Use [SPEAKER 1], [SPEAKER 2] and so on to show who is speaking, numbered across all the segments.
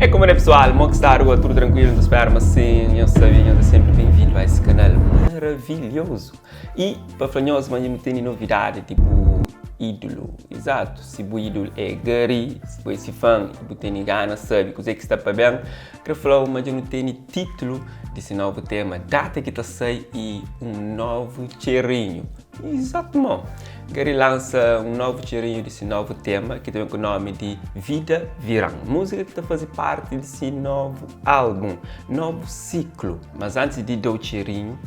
[SPEAKER 1] É como é pessoal, mo que está rua, tudo tranquilo, não espero, mas sim, eu sabia, eu sempre bem-vindo a esse canal maravilhoso. E para falar nós, mas não tem novidade, tipo ídolo, exato, se o ídolo é Gary, se você é fã e tem gana, sabe que que está para bem, quero falar, mas eu não tenho título desse novo tema, data que está sai e um novo cheirinho. Exato, mano. Gary lança um novo cheirinho desse novo tema que tem o nome de Vida Virão. Música que está fazendo parte desse novo álbum, novo ciclo. Mas antes de dar o cheirinho,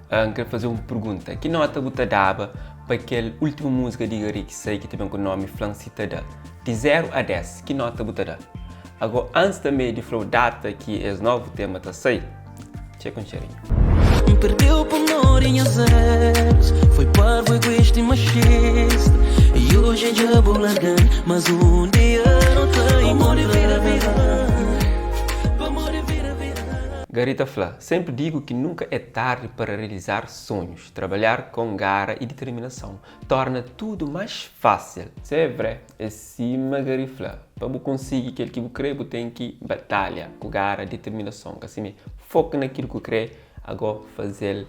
[SPEAKER 1] uh, quero fazer uma pergunta. Que nota você dava para aquela última música de Gary que sai que tem o nome Flan Citadel? De 0 a 10, que nota você dá? Agora, antes também de falar data que esse novo tema está sai, checa um cheirinho.
[SPEAKER 2] Perdeu por amor em zeros Foi parvo, egoísta e machista E hoje já vou largando Mas um dia não te encontrar Amor e vida, vida
[SPEAKER 1] Garita Fla, sempre digo que nunca é tarde para realizar sonhos. Trabalhar com garra e determinação torna tudo mais fácil. Sempre é cima Gary Fla. Para você conseguir aquilo que você quer, você tem que batalha com garra e determinação. Assim, foca naquilo que quer, agora fazer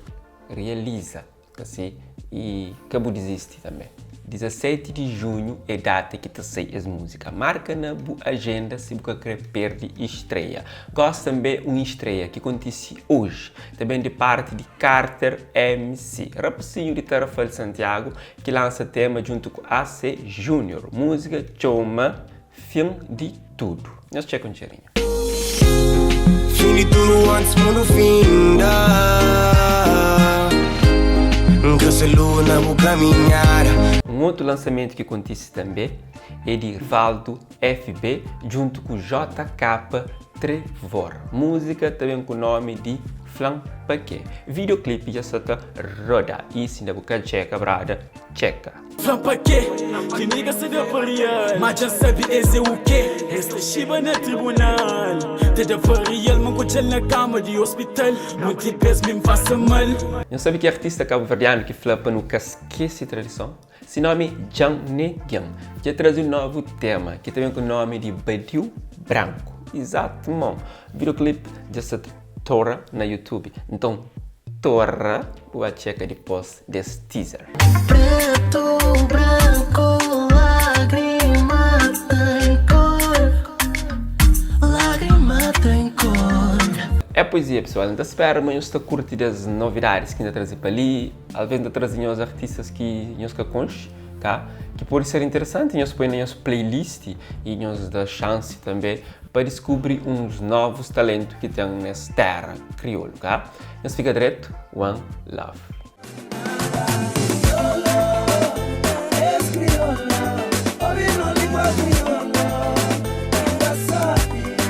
[SPEAKER 1] realiza. Assim, e acabou desiste também. 17 de junho é data que tá sai as música. Marca na boa agenda se você quer perder estreia. Gosto também uma estreia que acontece hoje, também de parte de Carter MC, rapacinho de Tarrafal Santiago, que lança tema junto com AC Júnior. Música chama Fim de Tudo. Nós checa um cheirinho.
[SPEAKER 3] Fim de tudo antes mundo finda Nunca se lua na vou caminhar
[SPEAKER 1] Um outro lançamento que acontece também é de Valdo FB junto com JK Trevor. Música também com o nome de Flan Paquê. Videoclipe já está roda. E se ainda você checa, brada, checa.
[SPEAKER 4] Flan pa quê? Que nigga se deu para real Mas já sabe esse é o quê? Esta chiba na tribunal Te dá para real, mango gel na cama de hospital Muito vezes me faça mal
[SPEAKER 1] Não sabe que artista cabo-verdiano que fala para nunca esquecer tradição? Seu nome é Jan Neguian. Já traz um novo tema, que também com o nome de Badiu Branco. Exato, mano. Videoclipe já está tora na YouTube. Então, torra, vou checa depois desse teaser.
[SPEAKER 2] Preto, branco, lágrima tem cor Lágrima tem cor
[SPEAKER 1] É poesia, pessoal. Então espero que você curte as novidades que ainda trazem para ali. Às vezes ainda trazem os artistas que nós que conhecem, tá? Que pode ser interessante, nós põe na nossa playlist e nós dá chance também para descobrir uns novos talentos que tem nessa terra crioulo, tá? Nós fica direto, one love.